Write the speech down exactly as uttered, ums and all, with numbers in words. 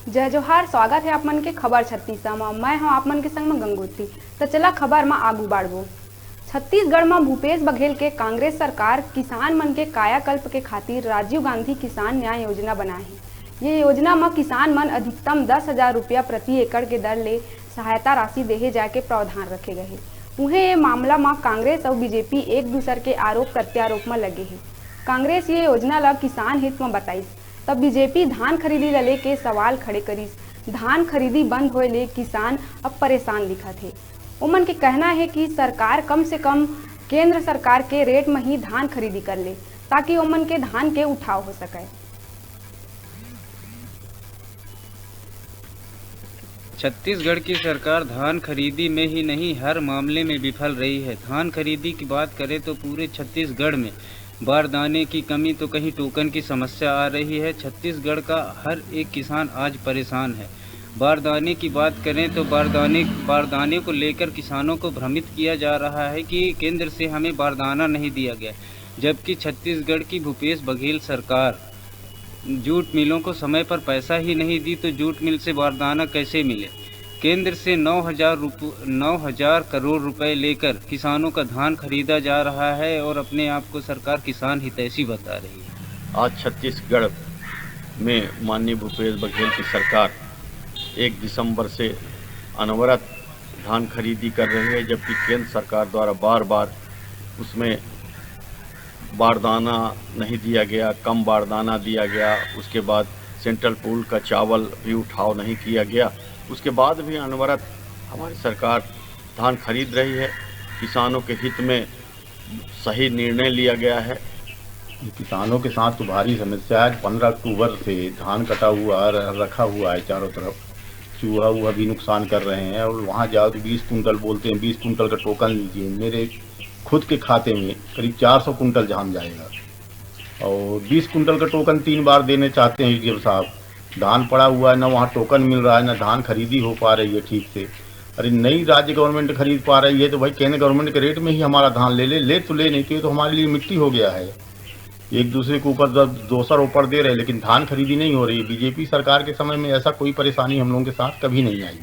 जय जोहार, स्वागत हे आप मन के खबर छत्तीस म। मैं हूं आप मन के संग म गंगोत्री। त चला खबर म आगू बाढ़बो। छत्तीसगढ़ म भूपेश बघेल के कांग्रेस सरकार किसान मन के कायाकल्प के खातिर राजीव गांधी किसान न्याय योजना बनाए हे। ये योजना म किसान मन अधिकतम दस हजार रुपया प्रति एकड़ के दर ले सहायता राशि देहे जाय के प्रावधान रखे गए हे। उहें, ये मामला म कांग्रेस अउ बीजेपी एक दूसर के आरोप प्रत्यारोप म लगे हे। कांग्रेस ये योजना ल किसान हित म बताइस, तब बीजेपी धान खरीदी ल लेके सवाल खड़े करिस। धान खरीदी बंद होए ले किसान अब परेशान दिखत हे। ओमन के कहना हे कि सरकार कम से कम केंद्र सरकार के रेट म ही धान खरीदी कर ले, ताकि ओमन के धान के उठाव हो सकय। छत्तीसगढ़ की सरकार धान खरीदी में ही नहीं, हर मामले में विफल रही है। धान खरीदी की बात करें तो पूरे छत्तीसगढ़ में बारदाने की कमी तो कहीं टोकन की समस्या आ रही है। छत्तीसगढ़ का हर एक किसान आज परेशान है। बारदाने की बात करें तो बारदाने बारदाने को लेकर किसानों को भ्रमित किया जा रहा है कि केंद्र से हमें बारदाना नहीं दिया गया, जबकि छत्तीसगढ़ की भूपेश बघेल सरकार जूट मिलों को समय पर पैसा ही नहीं दी तो जूट मिल से बारदाना कैसे मिले? केंद्र से नौ हजार रुप-, नौ हजार करोड़ रुपए लेकर किसानों का धान खरीदा जा रहा है और अपने आप को सरकार किसान हितैषी बता रही है। आज छत्तीसगढ़ में माननीय भूपेश बघेल की सरकार एक दिसंबर से अनवरत धान खरीदी कर रही है, जबकि केंद्र सरकार द्वारा बार बार उसमें बारदाना नहीं दिया गया, कम बारदाना दिया गया। उसके बाद सेंट्रल पूल का चावल भी उठाव नहीं किया गया। उसके बाद भी अनवरत हमारी सरकार धान खरीद रही है। किसानों के हित में सही निर्णय लिया गया है। किसानों के साथ तो भारी समस्या है। पन्द्रह अक्टूबर से धान कटा हुआ र-, रखा हुआ है चारों तरफ। चूहा वूहा भी नुकसान कर रहे हैं और वहाँ जाओ तो बीस कुंटल बोलते हैं, बीस कुंटल का टोकन लीजिए। मेरे खुद के खाते में करीब चार सौ कुंटल धान जाएगा और बीस कुंटल का टोकन तीन बार देने चाहते हैं यूडीएफ साहब। धान पड़ा हुआ है, ना वहाँ टोकन मिल रहा है, ना धान खरीदी हो पा रही है ठीक से। अरे, नई राज्य गवर्नमेंट खरीद पा रही है तो भाई केंद्र गवर्नमेंट के रेट में ही हमारा धान ले ले, ले तो ले, नहीं तो ये तो हमारे लिए मिट्टी हो गया है। एक दूसरे के ऊपर द-, दोसर ऊपर दे रहे, लेकिन धान खरीदी नहीं हो रही है। बीजेपी सरकार के समय में ऐसा कोई परेशानी हम लोगों के साथ कभी नहीं आई।